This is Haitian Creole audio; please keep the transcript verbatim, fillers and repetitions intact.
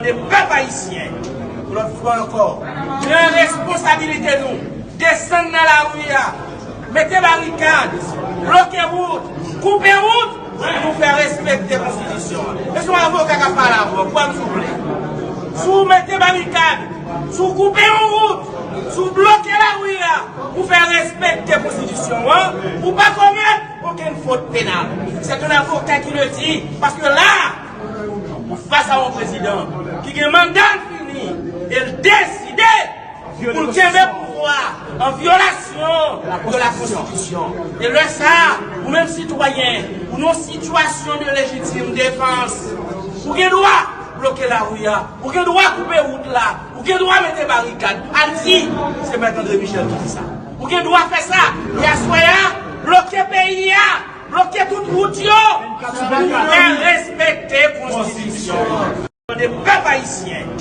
De pèp ayisyen, yon lòt fwa ankò, pran responsabilite nou, desann nan lari a, mete barikad, bloke wout, koupe wout, pou nou fè respekte konstitisyon an. E se yon avoka k ap pale avè w, kwè m souple. Si w mete barikad, si w koupe yon wout, si w bloke lari a pou fè respekte konstitisyon an, ou pa komèt okenn fot penal. C'est un avocat qui le dit, paske la, ou fas a yon prezidan ki gen manda l fini e l deside pou l kenbe pouvwa an vyolasyon de la konstitisyon. E lè sa, ou menm sitwayen, ou nan yon sitiyasyon de lejitim defans, ou gen dwa bloke lari a, ou gen dwa koupe wout la, ou gen dwa mete barikad. Al di se Mèt André Michel ki di sa. Ou gen dwa fè sa. E aswè a, bloke peyi a, bloke tout wout yo, pou fè respekte konstitisyon an. De pèp ayisyen.